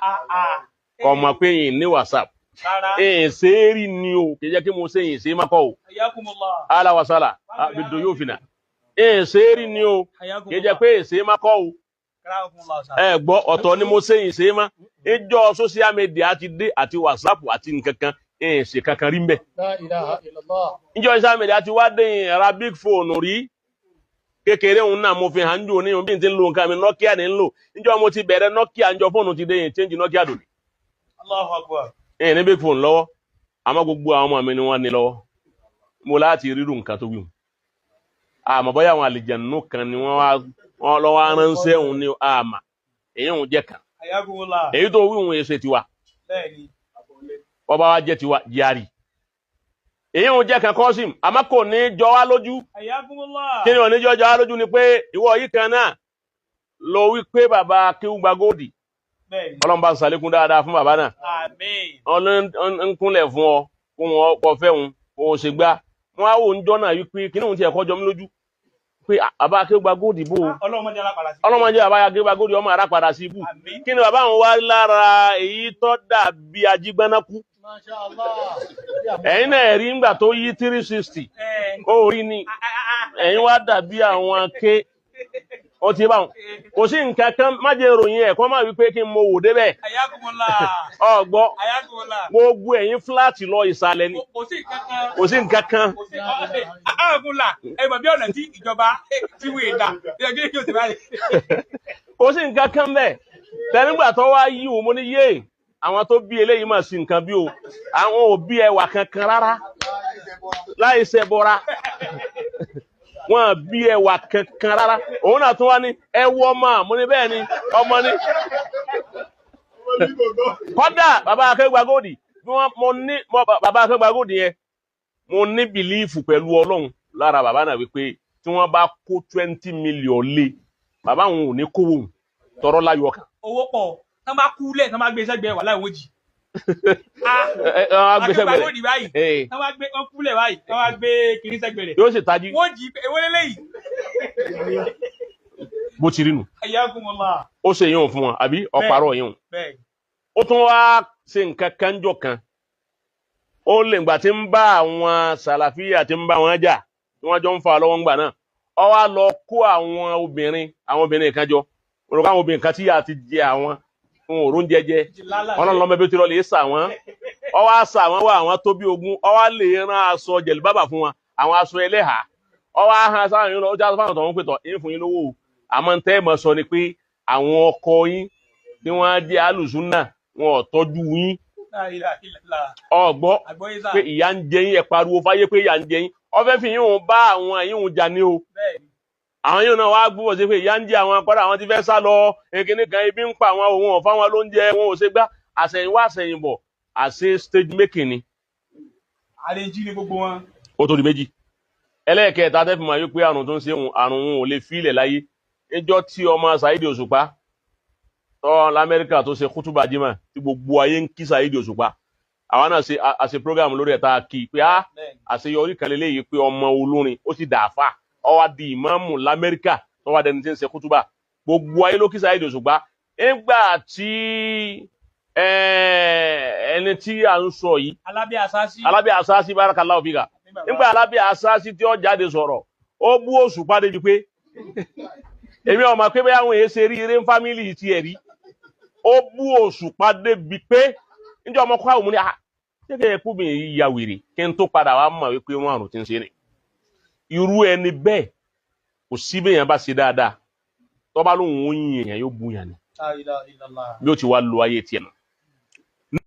media. Kò mọ̀ pé yìí ní WhatsApp. Èyí ṣe é rí ni o, kì í jẹ́ kí mo ṣe yìí ṣe é má kọ́ o. Ala wasala, bido yóò fìnà. Èyí ṣe é rí ni o, kì í jẹ́ pé èyí ṣe é má kọ́ o. Ẹ gbọ́, ọ̀tọ̀ ni mo ṣe yìí ṣe é má. Ìjọ social media ti dé àti WhatsApp àti nǹkankan, èyí ṣe kankan rí mbẹ́. Ìjọ social media ti wá dé yìí ra big phone rí. Kékeré òun náà mo fi hàn jù ní bí n ti ń lo nǹkan mi, Nokia ní ń lò. Ìjọ mo ti bẹ̀rẹ̀ Nokia, ìjọ fóònù ti dé yìí change Nokia dòní. Allahu Akbar. Ẹ̀ ní big phone lọ́wọ́, àmọ́ gbogbo àwọn ọmọ mi ni wọ́n ní lọ́wọ́. Mo láti rírù nǹkan tó wí hùn. Àmọ́ bóyá àwọn àlìjẹ̀nù kan ni wọ́n wá lọ́wọ́ aránṣẹ́ òun ni àmà. Èyí òun jẹ́ kan. Èyí tó wí òun èsè tiwa. Ọba wa jẹ́ tiwa yari. Èyí òun jẹ́ kan kọ́sìm, àmọ́ kò ní jọ wá lójú. Kí ni ò ní jọ wá lójú ni pé ìwọ yìí kan náà lọ wí pé bàbá Akéwùgbà Góòdì. Ọlọ́run bá ń ṣàlékún dáadáa fún bàbá náà. Ọlọ́run ń kúnlẹ̀ fún ọ, kó wọn kọ fẹ́ òun, kó o ṣe gbá. Wọ́n á wò ń jọ́ náà wípé kí ni òun ti ẹ̀kọ́ jọ mí lójú. Pé bàbá Akéwùgbà Góòdì bò ó. Ọlọ́mọdé bàbá Akéwùgbà Góòdì ọmọ ara padà sí ibù. Kí ni bàbá òun wá lára èyí tó dàbí ajígbánákú? Ẹ̀yin náà rí ńgbà tó yí 360. Ó rí ni. Ẹ̀yin wá dàbí àwọn ké. Ó ti bá wọn. Kò sí nǹkan kan má jẹ́ ìròyìn ẹ̀ kọ́ máa wí pé kí n mo wò débẹ̀. Ọ̀gbọ́ gbogbo ẹ̀yin fúláàtì lọ ìsàlẹ̀ ni. Kò sí nǹkan kan. Ẹ mọ̀ bí ọ̀nà tí ìjọba ti wé dà. Kò sí nǹkan kan bẹ́ẹ̀. Tẹ̀nígbà tó wá yí òun mo ní yé. Àwọn tó bí eléyìí mà sí nǹkan bí o. Àwọn ò bí ẹwà kankan rárá. Láì ṣe bọra. Wọ́n bí ẹwà kankan rárá. Òun náà tún wá ní ẹwọ ọmọ mo ní bẹ́ẹ̀ ni ọmọ ní. Kọ́dà bàbá Akéwùgbà Góòdì bí wọ́n mo ní bàbá Akéwùgbà Góòdì yẹn mo ní bìlífù pẹ̀lú Ọlọ́run lára bàbá náà wípé tí wọ́n bá kó 20 million lé bàbá òun ò ní kówó òun tọrọ láyọ̀ kan. Owó pọ̀ tán bá kú lẹ̀ tán bá gbé sẹ́gbẹ̀ẹ́ wà láì wọ́n jì. Akéwùgbà Góòdì báyìí tán bá gbé wọn kúlẹ̀ báyìí tán bá gbé kiri sẹ́gbẹ̀ẹ́ rẹ̀. Yóò sì tají. Wọ́n jì ewé lélẹ́yìí. Bó ti rí nù. Ayakumullah. Ó ṣe yín òun fún wọn àbí ọ̀pàrọ̀ yín òun. Ó tún wá ṣe nǹkan kan jọ kan. Ó lè gbà tí ń bá àwọn sàlàfíà tí ń bá wọn jà tí wọ́n jọ ń fa lọ́wọ́ ńgbà náà. Ó wá lọ kó àwọn obìnrin kan jọ. Olùkọ́ àwọn obìnrin kan tí yà ti jẹ àwọn fún òrùn jẹjẹ. Ọlọ́run lọ́mọ ẹbí tí lọ lè sà wọ́n. Ó wá sà wọ́n wá àwọn tó bí ogún. Ó wá lè rán aṣọ jẹ̀lúbábà fún wọn, àwọn aṣọ ẹlẹ́hàá. Ó wá hàn sáwọn yìí lọ, ó já fáwọn tọ̀hún pé tọ̀, ń fún yín lówó o. Àmọ́ ń tẹ́ ẹ̀ mọ̀ sọ ni pé àwọn ọkọ yín tí wọ́n jẹ́ alùsùnà wọn ò tọ́jú yín. Ọ̀gbọ́ pé ìyà ń jẹ yín, ẹ pariwo fáyé pé ìyà ń jẹ yín. Ó fẹ́ fi yín òun bá àwọn yín òun jà ní o. Àwọn yóò náà wá gbúbọ̀ sí pé ìyà ń jẹ àwọn akọ́dà àwọn tí fẹ́ sá lọ ekele kan ebi ń pa àwọn òun ọ̀fá wọn lóúnjẹ wọn ò ṣe gbá àṣẹyìnwá àṣẹyìnbọ̀ àṣẹ stage making ni. Àrèjì ni gbogbo wọn. Ó tó di méjì. Ẹlẹ́ẹ̀kẹta tẹ́ fi máa yí pé àrùn tó ń ṣe òun àrùn òun ò lè fílẹ̀ láyé. Níjọ́ tí ọmọ Saheed Òṣùpá tọ́ l'Amẹ́ríkà tó ṣe kútùbà jímọ̀ tí gbogbo ayé ń kí Saheed Òṣùpá. Àwa náà ṣe àṣe program lórí ẹ̀ta kí pé á àṣeyọrí kan lélẹ́yìí pé ọmọ olórin ó sì dàáfà. Ó wá di ìmáàmù l'Amẹ́ríkà tó wá dẹni tí ń ṣe kútúbà gbogbo ayé ló kí Saheed Òṣùpá. Nígbà tí ẹni tí à ń sọ yìí Alábí Àsásí barakallahu fika nígbà Alábí Àsásí tí ó jáde sọ̀rọ̀ ó bú Òṣùpá débi pé èmi ọmọ pé bẹ́ẹ̀ àwọn èèyàn ṣe rí eré ń fámìlì tiẹ̀ rí. Ó bú Òṣùpá débi pé níjọ́ ọmọ kọ́ àwọn ọmọ ní ṣé kí yìí ya wèrè kí n tó padà wá mọ̀ wípé wọ́n àrùn ti ń ṣe ni. Irú ẹni bẹ́ẹ̀ kò sí bẹ́ẹ̀ yẹn bá ṣe dáadáa tó bá lóun ó yin èèyàn yóò bu yàn ni bí ó ti wá lo ayé tiẹ̀ nù.